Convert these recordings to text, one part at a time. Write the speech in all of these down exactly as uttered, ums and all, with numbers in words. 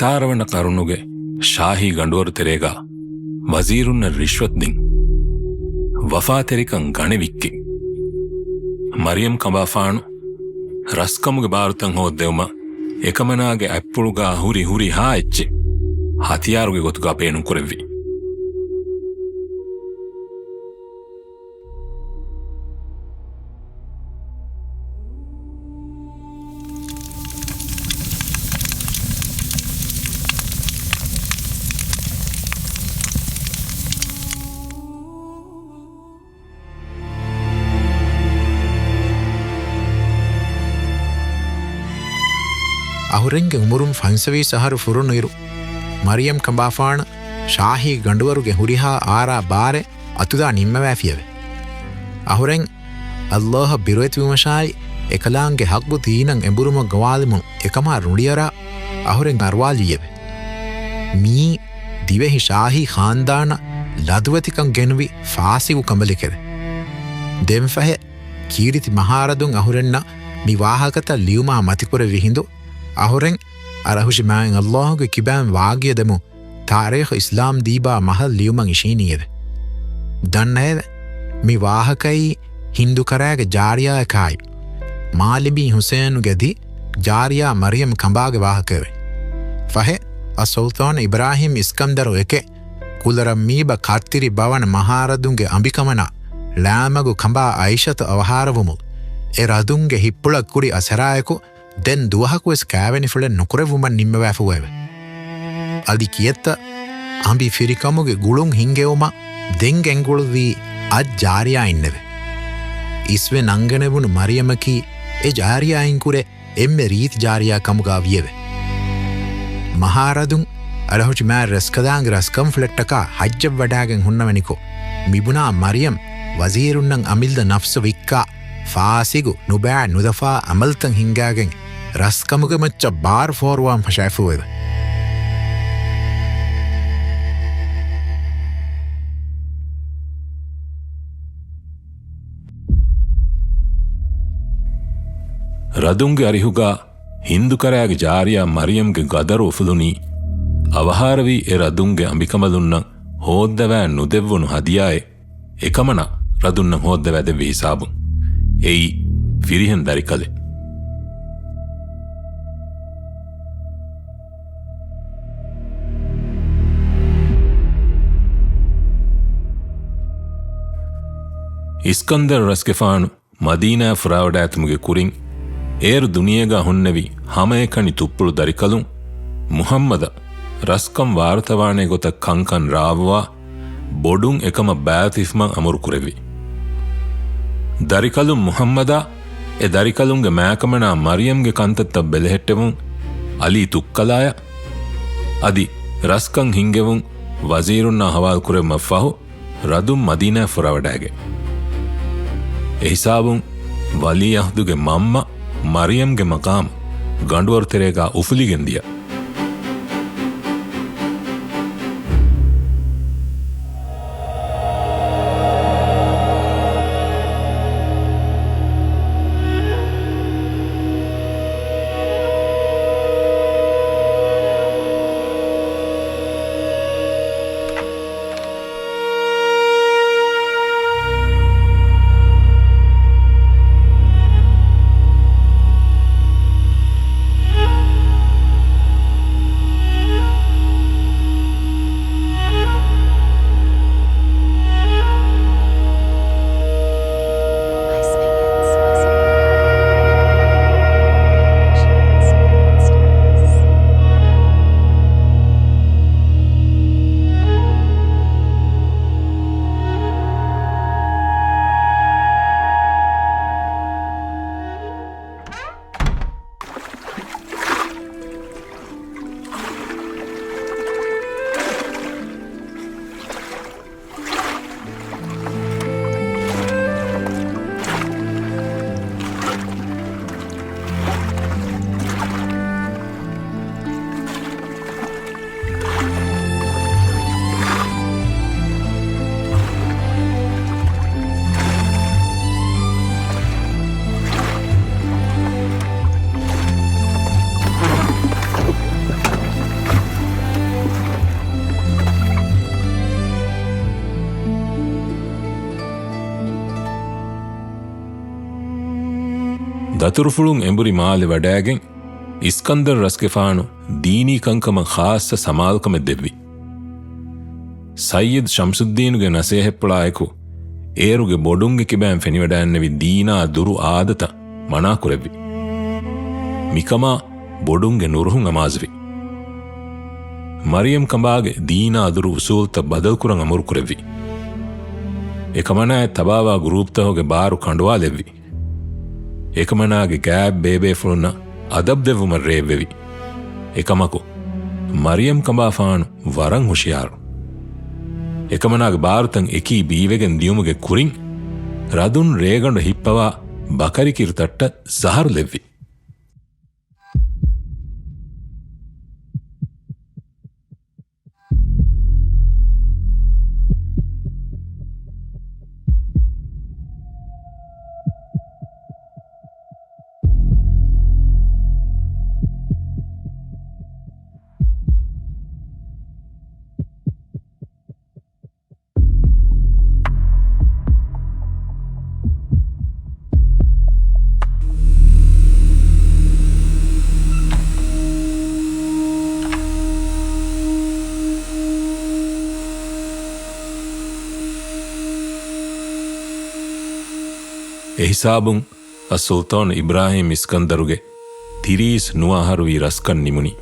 އަށާރަ ވަނަ ޤަރުނުގެ ޝާހީ ގަނޑުވަރު ތެރޭގަ ވަޒީރުންނަށް ރިޝްވަތް ދިން، ވަފާތެރިކަން ގަނެވިއްކި. މަރިޔަމް ކަނބާފާނު ރަސްކަމުގެ ބާރުތައް ހޯއްދެވުމަށް އެކަމަނާގެ އަތްޕުޅުގަ ހުރި ހުރިހާ އެއްޗެއް ހަތިޔާރުގެ ގޮތުގަ ބޭނުންކުރެއްވި. އަހުރެންގެ އުމުރުން ފަންސަވީސް އަހަރު ފުރުނުއިރު، މަރިޔަމް ކަނބާފާނަށް ޝާހީ ގަނޑުވަރުގެ ހުރިހާ އާރާ ބާރެއް އަތުލާ ނިންމަވައިފިއެވެ. އަހުރެން ﷲ އަށް ބިރުވެތިވުމަށާއި، އެކަލާނގެ ޙައްޤު ދީނަށް އެނބުރުމަށް ގޮވާލެމުން އެކަމާ ރުޅިއަރާ އަހުރެން އަރުވާލިއެވެ. މިއީ ދިވެހި ޝާހީ ޚާންދާނަށް ލަދުވެތިކަން ގެނުވި ފާސިގު ކަނބަލެކެވެ. ދެންފަހެ، ކީރިތި މަހާރަދުން އަހުރެންނަށް މި ވާހަކަތައް ލިޔުމާ މަތިކުރެއްވި ހިނދު، އަހުރެން އަރަހުށި މާތް ﷲ ގެ ކިބައިން ވާގިޔަ ދެމުން، ތާރީޚު އިސްލާމް ދީބާ މަހަށް ލިޔުމަށް އިށީނީއެވެ. ދަންނައެވެ. މި ވާހަކައީ ހިންދުކަރާގެ ޖާރިޔާއަކާއި، މާލިމީ ހުސޭނުގެ ދި ޖާރިޔާ މަރިޔަމް ކަނބާގެ ވާހަކައެވެ. ފަހެ، އައްސުލްޠާން އިބްރާހީމް އިސްކަންދަރު އެކެއް، ކުލަ ރައްމީބަ ކައްތިރި ބަވަނަ މަހާރަދުންގެ އަނބިކަމަނާ ޅާމަގު ކަނބާ އައިޝަތު އަވަހާރަވުމުން، އެ ރަދުންގެ ހިތްޕުޅަށް ކުރި އަސަރާއެކު، ދެން ދުވަހަކުވެސް ކާވެނިފުޅެއް ނުކުރެއްވުމަށް ނިންމަވާފައެވެ. އަދި ކިއެއްތަ، އަނބި ފިރިކަމުގެ ގުޅުން ހިންގެވުމަށް ދެން ގެންގުޅުއްވީ އައް ޖާރިޔާއިންނެވެ. އިސްވެ ނަންގަނެވުނު މަރިޔަމަކީ އެ ޖާރިޔާއިން ކުރެ އެންމެ ރީތި ޖާރިޔާ ކަމުގަ ވިއެވެ. މަހާރަދުން އަރަހުށި މާތް ރަސްކަލާނގެ ރަސްކަންފުޅަށްޓަކާ ޙައްޖަށް ވަޑާގެން ހުންނަވަނިކޮށް، މިބުނާ މަރިޔަމް ވަޒީރުންނަށް އަމިއްލަ ނަފްސު ވިއްކާ، ފާސިގު ނުބާ ނުލަފާ އަމަލްތައް ހިންގާގެން ރަސްކަމުގެ މައްޗަށް ބާރު ފޯރުވާން ފަށާފައެވެ. ރަދުންގެ އަރިހުގަ ހިންދުކަރާގެ ޖާރިޔާ މަރިޔަމްގެ ގަދަރު އުފުލުނީ، އަވަހާރަވީ އެ ރަދުންގެ އަނބިކަނބަލުންނަށް ހޯއްދަވާ ނުދެއްވުނު ހަދިޔާއެއް، އެކަމަނާ ރަދުންނަށް ހޯއްދަވާ ދެއްވި ހިސާބުން. އެއީ ފިރިހެން ދަރިކަލެއް. އިސްކަންދަރު ރަސްގެފާނު މަދީނާ ފުރާވަޑައިގަތުމުގެ ކުރިން، އޭރު ދުނިޔޭގަ ހުންނެވި ހަމައެކަނި ތުއްޕުޅު ދަރިކަލުން މުޙައްމަދަށް ރަސްކަން ވާރުތަވާނޭ ގޮތަށް ކަންކަން ރާވާ ބޮޑުން އެކަމަށް ބައިވެތިވިފަމަށް އަމުރު ކުރެއްވި. ދަރިކަލުން މުޙައްމަދާ އެ ދަރިކަލުންގެ މާކަމަނާ މަރިޔަމްގެ ކަންތައްތައް ބެލެހެއްޓެވުން، އަލީ ތުއްކަލާޔަށް އަދި ރަސްކަން ހިންގެވުން ވަޒީރުންނާ ހަވާލު ކުރެވުމަށް ފަހު، ރަދުން މަދީނާ ފުރާވަޑައިގެން. އެހިސާބުން ވަލީއަހްދުގެ މަންމަ މަރިޔަމްގެ މަޤާމު ގަނޑުވަރު ތެރޭގަ އުފުލިގެން ދިޔަ. ދަތުރުފުޅުން އެނބުރި މާލެ ވަޑައިގެން، އިސްކަންދަރު ރަސްގެފާނު ދީނީ ކަންކަމަށް ޚާއްޞަ ސަމާލުކަމެއް ދެއްވި. ސައްޔިދު ޝަމްސުއްދީނުގެ ނަސޭހަތްޕުޅާއެކު، އޭރުގެ ބޮޑުންގެ ކިބައިން ފެނިވަޑައިންނެވި ދީނާ ދުރު އާދަތައް މަނާކުރެއްވި. މިކަމާ ބޮޑުންގެ ނުރުހުން އަމާޒުވި. މަރިޔަމް ކަނބާގެ ދީނާ ދުރު އުސޫލުތައް ބަދަލުކުރަން އަމުރުކުރެއްވި. އެކަމަނާއަށް ތަބާވާ ގުރޫޕްތަހުގެ ބާރު ކަނޑުވާލެއްވި. އެކަމަނާގެ ގާތް ބޭބޭފުޅުންނަށް އަދަބު ދެއްވުމަށް ރޭއްވެވި. އެކަމަކު، މަރިޔަމް ކަނބާފާނު ވަރަށް ހުޝިޔާރު. އެކަމަނާގެ ބާރުތައް އެކީ ބީވެގެން ދިޔުމުގެ ކުރިން، ރަދުން ރޭގަނޑު ހިއްޕަވާ ބަކަރިކިރިތައްޓަށް ޒަހަރު ލެއްވި. އެހިސާބުން، އައްސުލްޠާނު އިބްރާހީމް އިސްކަންދަރުގެ ތިރީސް ނުވަ އަހަރުވީ ރަސްކަން ނިމުނީ.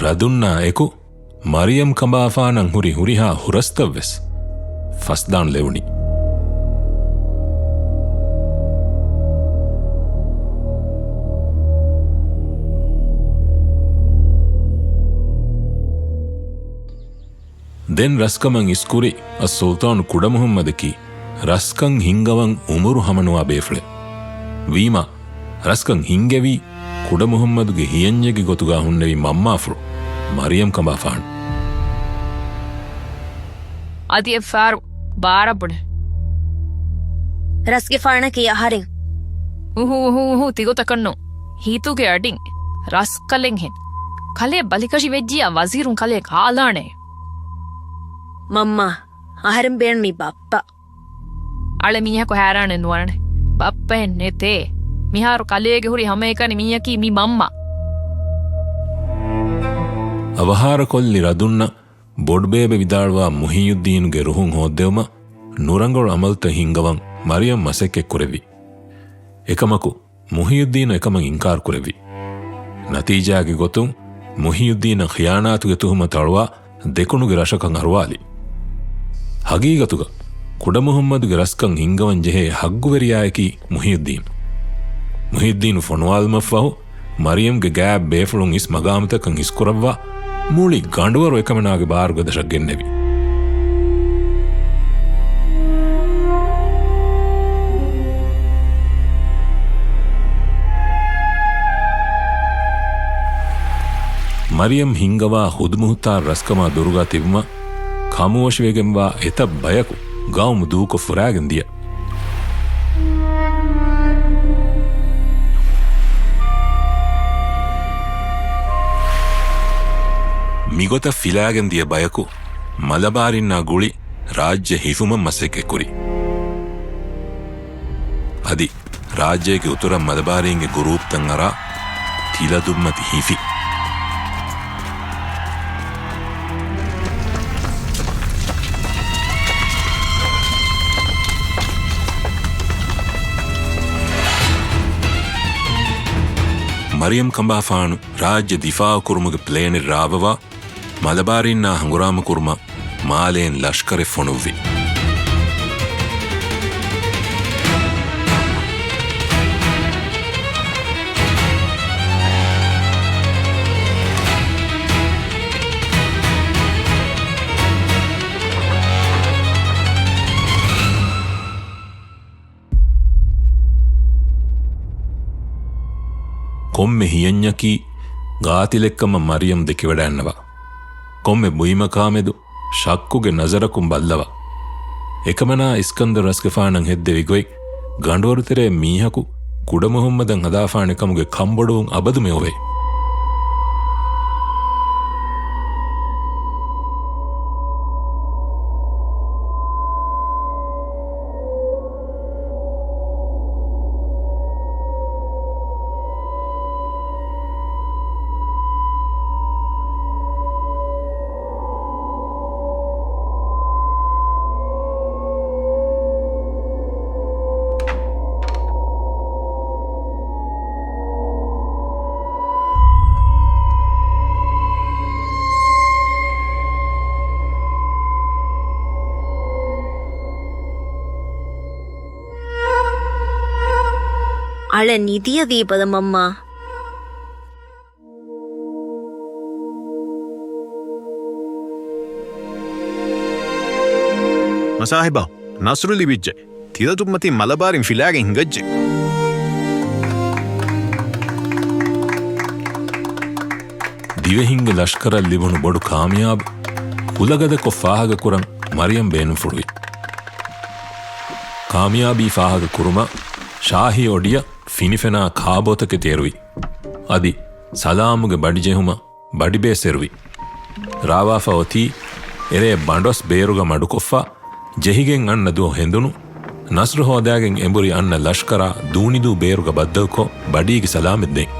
ރަދުންނާ އެކު މަރިޔަމް ކަނބާފާނަށް ހުރި ހުރިހާ ހުރަސްތައް ވެސް ފަސްދާން ލެވުނީ. ދެން ރަސްކަމަށް އިސްކުރި އައްސުލްޠާނު ކުޑަމުހައްމަދަކީ ރަސްކަން ހިންގަވަން އުމުރު ހަމަނުވާ ބޭފުޅެއް. ވީމާ، ރަސްކަން ހިންގެވީ ކުޑަމުހައްމަދުގެ ހިޔަންޏެއްގެ ގޮތުގާ ހުންނެވި މަންމާފުޅު މަރިޔަމް ކަނބާފާނު. އަދި އެއްފަހަރު ބާރަށް ބުނެ. ރަސްގެފާނަކީ އަހަރެން. އުހު، އުހު، އުހު، ތިގޮތަކަށް ނޫން. ހިތުގެ އަޑިން ރަސްކަލެއްހެން. ކަލޭ ބަލިކަށި ވެއްޖިއްޔާ ވަޒީރުން ކަލޭ ކާލާނެ. މަންމާ، އަހަރެން ބޭނުނީ ބައްޕަ. އަޅެ މީހަކު ހައިރާނެއް ނުވާނެ. ބައްޕައެއް ނެތޭ. މިހާރު ކަލޭގެ ހުރި ހަމައެކަނި މީހަކީ މި މަންމަ. އަވަހާރަކޮށްލި ރަދުންނަށް ބޮޑުބޭބެ ވިދާޅުވާ މުހިއްޔުއްދީނުގެ ރުހުން ހޯއްދެވުމަށް ނުރަނގަޅު އަމަލުތައް ހިންގަވަން މަރިޔަމް މަސައްކަތްކުރެއްވި. އެކަމަކު، މުހިއްޔުއްދީނު އެކަމަށް އިންކާރު ކުރެއްވި. ނަތީޖާގެ ގޮތުން މުހިއްޔުއްދީނަށް ޚިޔާނާތުގެ ތުހުމަތު އަޅުވާ ދެކުނުގެ ރަށަކަށް އަރުވާލި. ހަގީގަތުގަ ކުޑަމުހައްމަދުގެ ރަސްކަން ހިންގަވަން ޖެހޭ ހައްގުވެރިޔާއަކީ މުހިއްޔުއްދީނު. މުހިއްޔުއްދީނު ފޮނުވާލުމަށްފަހު، މަރިޔަމްގެ ގާތް ބޭފުޅުން އިސް މަގާމުތަކަށް އިސްކުރައްވާ، މުޅި ގަނޑުވަރު އެކަމަނާގެ ބާރުގަދަށަށް ގެންނެވި. މަރިޔަމް ހިންގަވާ ޚުދުމުހުތާރު ރަސްކަމާ ދުރުގާ ތިބުމަށް ކަމުވޮށިވެގެންވާ އެތައް ބަޔަކު ގައުމު ދޫކޮށް ފުރާގެން ދިޔަ. މިގޮތަށް ފިލާގެން ދިޔަ ބަޔަކު މަލަބާރިންނާ ގުޅި ރާއްޖެ ހިފުމަށް މަސައްކަތްކުރި. އަދި ރާއްޖޭގެ އުތުރަށް މަލަބާރީންގެ ގުރޫޕްތައް އަރާ ތިލަދުންމަތި ހިފި. މަރިޔަމް ކަނބާފާނު ރާއްޖެ ދިފާއު ކުރުމުގެ ޕްލޭނެއް ރާވަވާ، މަލަބާރީންނާ ހަނގުރާމަ ކުރުމަށް މާލޭން ލަޝްކަރެއް ފޮނުއްވި. ކޮންމެ ހިޔަންޏަކީ ގާތިލެއްކަމަށް މަރިޔަމް ދެކިވަޑައިންނަވާ. ކޮންމެ ބުއިމަކާމެދު ޝައްކުގެ ނަޒަރަކުން ބައްލަވާ. އެކަމަނާ އިސްކަންދަރު ރަސްގެފާނަށް ހެއްދެވި ގޮތް ގަނޑުވަރުތެރޭ މީހަކު ކުޑަމުހައްމަދަށް ހަދާފާނެ ކަމުގެ ކަންބޮޑުވުން އަބަދުމެ އޮވޭ. އަޅެ ނިދިޔަ ދީބަލަ މަންމާ. މަސާހިބާ، ނަސްރު ލިބިއްޖެ. ތިލަތުންމަތީ މަލަބާރިން ފިލާގެން ހިނގައްޖެ. ދިވެހިންގެ ލަޝްކަރަށް ލިބުނު ބޮޑު ކާމިޔާބު ކުލަގަދަކޮށް ފާހަގަކުރަން މަރިޔަމް ބޭނުންފުޅުވި. ކާމިޔާބީ ފާހަގަ ކުރުމަށް ޝާހީ އޮޑިއަށް ފިނިފެނާ ކާބޯތަކެތި އެރުވި. އަދި ސަލާމުގެ ބަޑިޖެހުމަށް ބަޑިބޭސް އެރުވި. ރާވާފަ އޮތީ އެރޭ ބަނޑޮސް ބޭރުގަ މަޑުކޮށްފަ ޖެހިގެން އަންނަ ދުވަހު ހެނދުނު ނަސްރު ހޯދާގެން އެނބުރި އަންނަ ލަޝްކަރާ ދޫނިދޫ ބޭރުގަ ބައްދަލުކޮށް ބަޑީގެ ސަލާމަތް ދޭން.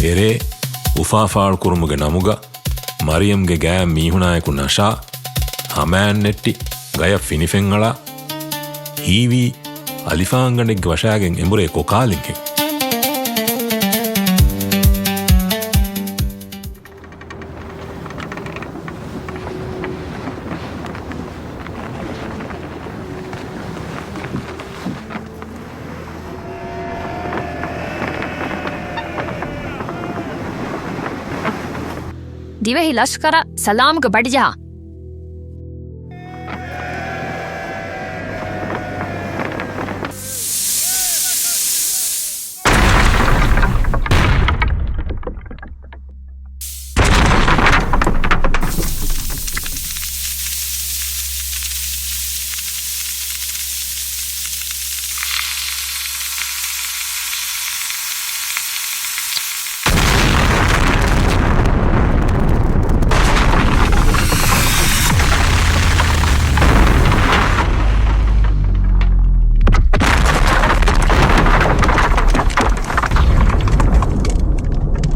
އެރޭ އުފާ ފާޅުކުރުމުގެ ނަމުގަ މަރިޔަމްގެ ގާތް މީހުނާއެކު ނަޝާ، ހަމައިން ނެއްޓި، ގަޔަށް ފިނިފެން އަޅާ، ހީވީ އަލިފާންގަނޑެއްގެ ވަށާގެން އެނބުރޭ ކޮކާލިންހެން. ދިވެހި ލަޝްކަރަށް ސަލާމްގެ ބަޑިޖަހާ.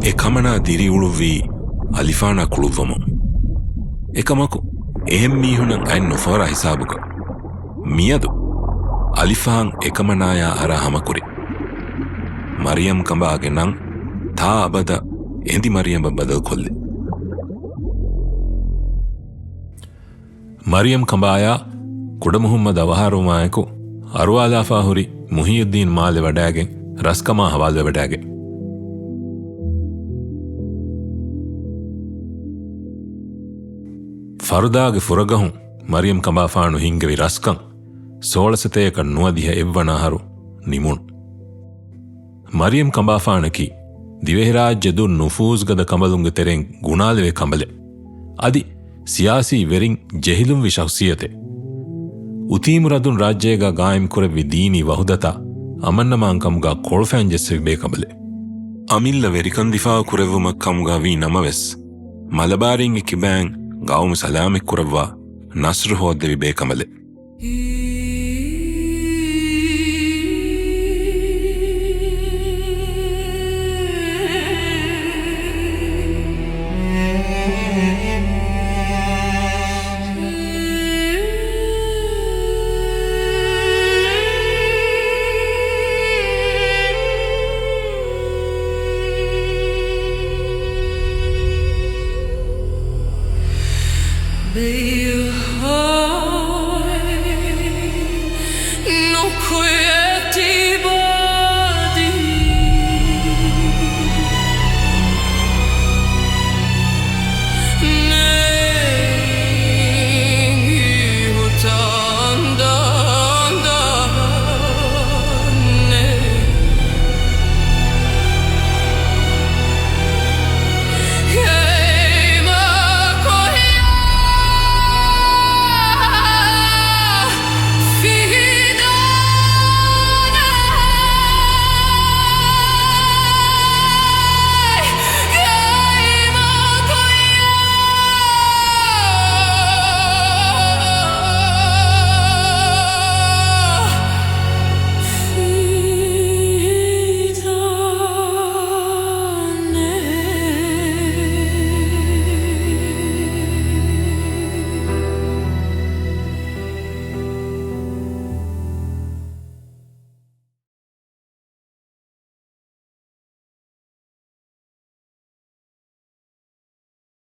އެކަމަނާ ދިރިއުޅުއްވީ އަލިފާނާ ކުޅުއްވަމުން. އެކަމަކު، އެހެން މީހުނަށް އަތް ނުފޯރާ ހިސާބުގަ މިއަދު އަލިފާން އެކަމަނާޔާ އަރާ ހަމަކުރި މަރިޔަމް ކަނބާގެ ނަން ތާ އަބަދަށް އެނދި މަރިޔަމަށް ބަދަލުކޮށްލި. މަރިޔަމް ކަނބާޔާ ކުޑަމުހައްމަދު އަވަހާރަވުމާއެކު، އަރުވާލާފާ ހުރި މުހިއްޔުއްދީން މާލެ ވަޑައިގެން ރަސްކަމާ ހަވާލުވެވަޑައިގެން. ފަރުދާގެ ފުރަގަހުން މަރިޔަމް ކަނބާފާނު ހިންގެވި ރަސްކަން ސޯޅަ ސަތޭކަ ނުވަދިހަ އެއްވަނަ އަހަރު ނިމުނު. މަރިޔަމް ކަނބާފާނަކީ، ދިވެހިރާއްޖެ ދުށް ނުފޫޒުގަދަ ކަނބަލުންގެ ތެރެއިން ގުނާލެވޭ ކަނބަލެއް. އަދި ސިޔާސީ ވެރިން ޖެހިލުންވި ޝަޚްސިއްޔަތެއް. އުތީމު ރަދުން ރާއްޖޭގަ ގާއިމްކުރެއްވި ދީނީ ވަހުދަތާ އަމަންއަމާންކަމުގަ ކޮޅުފައިން ޖެއްސެވި ބޭކަނބަލެއް. އަމިއްލަ ވެރިކަން ދިފާއު ކުރެއްވުމަށް ކަމުގަ ވީ ނަމަވެސް، މަލަބާރީންގެ ކިބައިން ގައުމު ސަލާމަތްކުރައްވާ ނަޞްރު ހޯއްދެވި ބޭކަނބަލެއް.